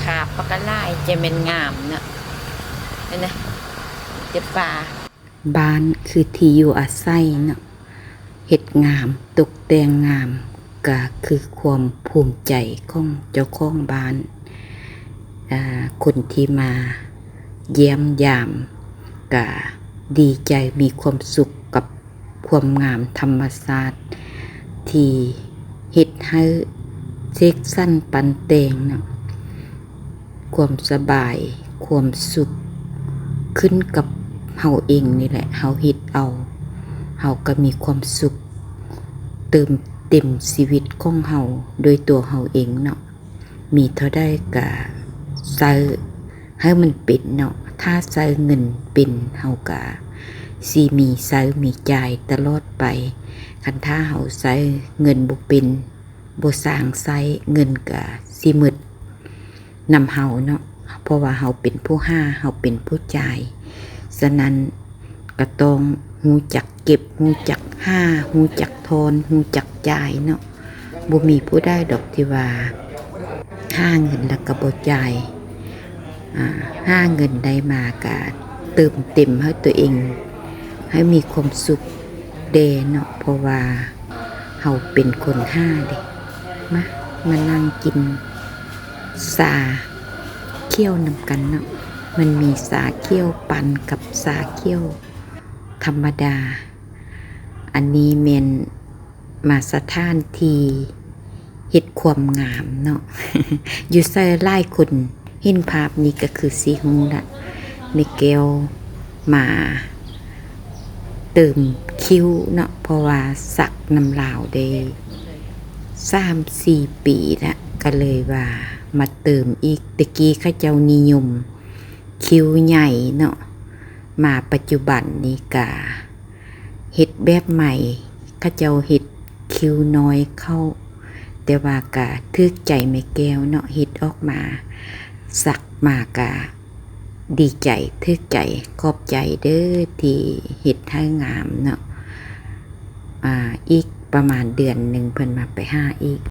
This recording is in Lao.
ປາປະກະຫຼາຍ ຈະແມ່ນງາມເນາະ ເຫັນນະ ແຕ່ປາ. ບ້ານຄືທີ່ຢູ່ອາໄສເນາະ ເຮັດງາມ ຕົກແຕ່ງງາມ ກະຄືຄວາມພູມໃຈຂອງເຈົ້າຂອງບ້ານ. ອາ ຄົນທີ່ມາຢ້ຽມຢາມກະດີໃຈ ມີຄວາມສຸກກັບຄວາມງາມທຳມະຊາດ ທີ່ເຮັດໃຫ້ເສກສັນປັ້ນແຕ່ງເນາະ. ຄວາມສະບາຍ ຄວາມສຸກ ຂຶ້ນກັບເຮົາເອງນີ້ແຫຼະ ເຮົາເຮັດເອົາ ເຮົາກະມີຄວາມສຸກ ເຕີມເຕັມຊີວິດຂອງເຮົາດ້ວຍຕົວເຮົາເອງເນາະ. ມີເທົ່າໃດກະໃຊ້ໃຫ້ມັນເປັນເນາະ ຖ້າໃຊ້ເງິນເປັນ ເຮົາກະຊິມີໃຊ້ມີຈ່າຍຕະຫຼອດໄປ. ຄັນຖ້າເຮົາໃຊ້ເງິນບໍ່ເປັນ ບໍ່ຊ່າງໃຊ້ ເງິນກະຊິໝົດນຳເຮົາເນາະ ເພາະວ່າເຮົາເປັນຜູ້ຫາ ເຮົາເປັນຜູ້ຈ່າຍ. ສະນັ້ນກະຕ້ອງຮູ້ຈັກເກັບ ຮູ້ຈັກຫາ ຮູ້ຈັກຖອນ ຮູ້ຈັກຈ່າຍເນາະ. ບໍ່ມີຜູ້ໃດດອກທີ່ວ່າຫາເງິນແລ້ວກະບໍ່ຈ່າຍ. ອາ ຫາເງິນໄດ້ມາກະເຕີມເຕັມໃຫ້ຕົວເອງ ໃຫ້ມີຄວາມສຸກແດ່ເນາະ ເພາະວ່າເຮົາເປັນຄົນຫາເດ້. ມາ ມານັ່ງກິນຊາຂຽວນຳກັນເນາະ. ມັນມີຊາຂຽວປັ່ນກັບຊາຂຽວທຳມະດາ. ອັນນີ້ແມ່ນ ມາສະຖານທີ່ເຮັດຄວາມງາມເນາະ ຢູ່ໃສຫຼາຍຄົນເຫັນພາບນີ້ກະຄືຊິຮູ້ລະ ແມ່ແກ້ວມາເຕີມຄິ້ວເນາະ ເພາະວ່າສັກນຳລາວໄດ້ສາມສີ່ປີລະ ກະເລີຍວ່າມາເຕີມອີກ. ແຕ່ກີ້ເຂົາເຈົ້ານິຍົມຄິ້ວໃຫຍ່ເນາະ ມາປັດຈຸບັນນີ້ກະ ເຮັດແບບໃໝ່ ເຂົາເຈົ້າເຮັດຄິ້ວນ້ອຍເຂົ້າ ແຕ່ວ່າກະຖືກໃຈແມ່ແກ້ວເນາະ ເຮັດອອກມາ ສັກມາກະດີໃຈ ຖືກໃຈ. ຂອບໃຈເດີທີ່ເຮັດໃຫ້ງາມເນາະ. ອາ ອີກປະມານເດືອນໜຶ່ງເພິ່ນມາໄປຫາອີກ.